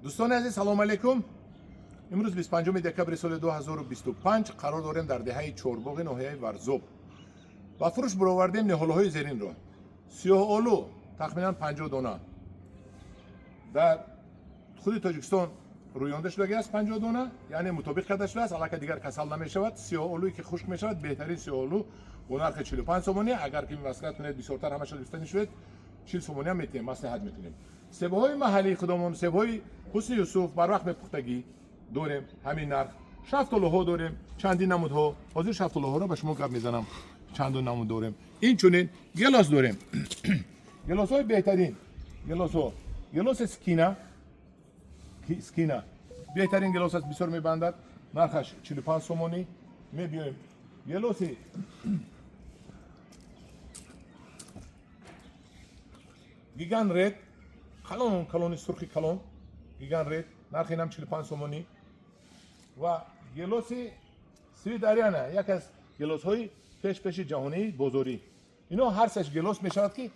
Дӯстони азиз, салому алейкум. Имрӯз 25 декабри соли 2025 қарор дорем дар деҳаи Чорбоғи ноҳияи Варзоб. Ба фурӯш баровардем ниҳолҳои зеринро. Сиёҳолу тахминан 50 дона. Дар худи Тоҷикистон рӯёнда шудагӣ аст 50 дона, яъне мутобиқ карда шудааст, аллакай дигар касал намешавад. Сиёҳолуе ки хушк мешавад, беҳтарин сиёҳолу бо нархи 45 сомонӣ. Агар ки маслиҳат кунед, бисёртар ҳамаша гирифта шуед, 40 сомонӣ ҳам метиҳем, маслиҳат мекунем. Себҳои маҳаллии худамон, себҳои Ҳусни Юсуф барвақт мепухтагӣ дорем, ҳамин нарх. Шафтолуҳо дорем, чандин намудҳо. Ҳозир шафтолуҳоро ба шумо гап мезанам, чандон намуд дорем. Инчунин гелос дорем. Гелосҳои беҳтарин, гелосҳо. Гелоси Скина, Скина беҳтарин гелос аст, бисёр мебандад, нархаш 45 сомонӣ. Мебиёем гелоси Гигант Ред, калон калони сурхи калон, Гигант Ред, нархи инам 45 сомонӣ. Ва гелоси Свит Ариана, яке аз гелосҳои пешпеши ҷаҳонии бозорӣ. Ино ҳар сеш гелос мешавад ки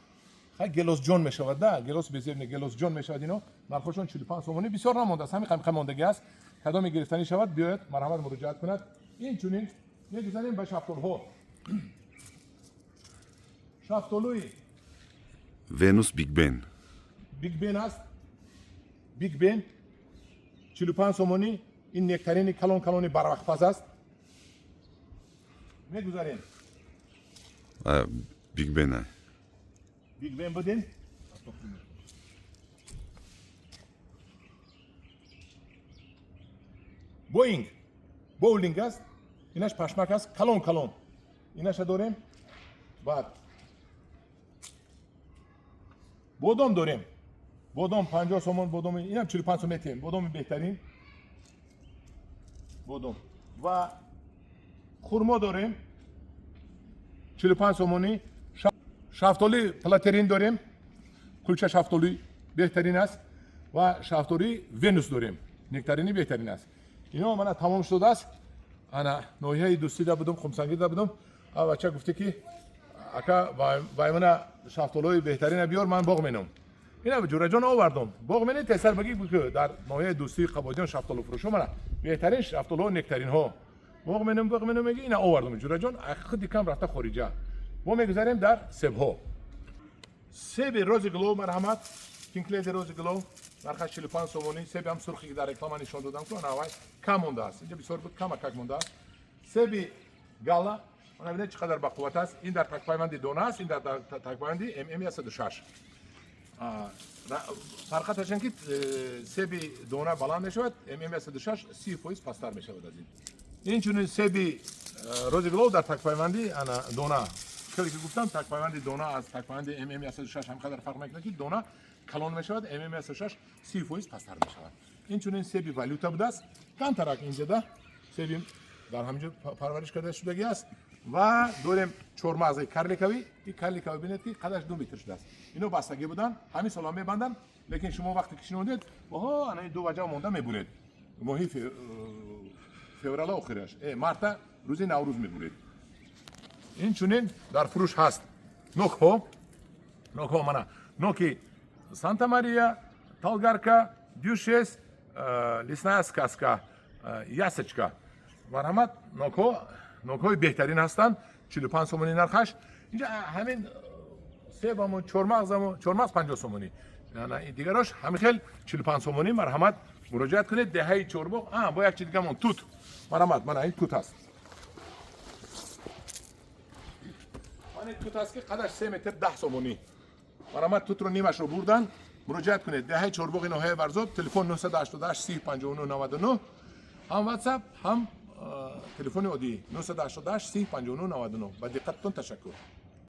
хай гелосҷон мешавад, да, гелос безеб не, гелосҷон мешавад. Ино нархошон 45 сомонӣ, бисёр намондааст, ҳамин қамқа мондагӣ аст. Кадоме гирифтанӣ шавад, биёяд, марҳамат, муроҷиат кунад. Инчунин мегузарем ба шафтолҳо. Шафтолуи Венус Биг Бен. Биг Бен аст. Биг Бен 45 сомонӣ. Ин нектарини калон калони барвақтпаз аст. Мегузарем. Биг Бен. Биг Бен будем. Боинг. Боулинг аст. Инаш пашмак аст, калон калон. Инаша дорем. Баъд бодом дорем. Бодом 50 сомон, бодоми инам 45 сом метиҳем. Бодоми беҳтарин. Бодом. Ва хурмо дорем. 45 сомонӣ. Шафтоли Платерин дорем. Кулча шафтоли беҳтарин аст ва шафтоли Венус дорем. Нектарини беҳтарин аст. Ино мана тамом шудааст. Ана ноҳияи Дӯстида будум, Хумсангида будум. А бача гуфте ки ака, ваймана шафтолҳои беҳтарина биёр, ман боғ меном. Ина ҷураҷон овардум. Боғ мене тесар баги ки дар ноҳияи Дӯстии Қабодиён шафтолуфурӯшо мана беҳтарин шафтолҳо, нектаринҳо. Боғ меном, боғ меном меги, ина овардум ҷураҷон, худи кам рафта хориҷа. Мо мегузарем дар себҳо. Себи Рози Глоу, марҳамат, Кингледи Рози Глоу, нархаш 45 сомонӣ. Себи ҳам сурхи ки дар реклама нишон додам, ку ана вай кам мондааст. Инҷа бисёр буд, камакак мондааст. Себи Гала, мана бинед чӣ қадар бақувват аст. Ин дар такпайванди дона аст, ин дар такпайванди ММ 106. Фарқаташ ин ки себи дона баланд мешавад, ММ 106 30% пасттар мешавад аз ин. Инчунин себи Рози Глоу дар такпайванди ана дона. Хеле ки гуфтам, такпайванди дона аз такпайванди ММ 106 ҳам қадар фарқ мекунад, ки дона калон мешавад, ММ 106 30% пасттар мешавад. Инчунин себи Валюта будааст, камтарак инҷода себи дар ҳаминҷо парвариш карда шудагӣ аст. Ва дорем чормағзи карликовый. Ин карликовый бинед ки қадаш 2 метр шудааст. Ино бастагӣ буданд, ҳамин солҳо мебанданд, лекин шумо вақте ки шинондед, оҳо, ана ин ду ваҷа монда мебуред. Моҳи феврала охираш, марта рӯзи Наврӯз мебуред. Инчунин дар фурӯш ҳаст нокҳо. Нокҳо мана ноки Санта Мария, Талгарка, Дюшес, Лесная сказка, Ясочка. Марҳамат, нокҳо, нокҳои беҳтарин ҳастанд, 45 сомонӣ нархаш. Инҷа ҳамин себаму чормағзаму, чормағз 50 сомонӣ. Дигарош ҳамин хел 45 сомонӣ. Марҳамат, муроҷиат кунед, деҳаи Чорбоғ. А, бо як чи дигамон, тут. Марҳамат, мана ин тут аст. Мана ин тут аст ки қадаш 3 метр, 10 сомонӣ. Марҳамат, тутро нимашро бурдан. Муроҷиат кунед, деҳаи Чорбоғи ноҳияи Варзоб, телефон 988 30 59 99, ҳам WhatsApp, ҳам телефони оддӣ 988 30 59 99. Ба диққататон ташаккур.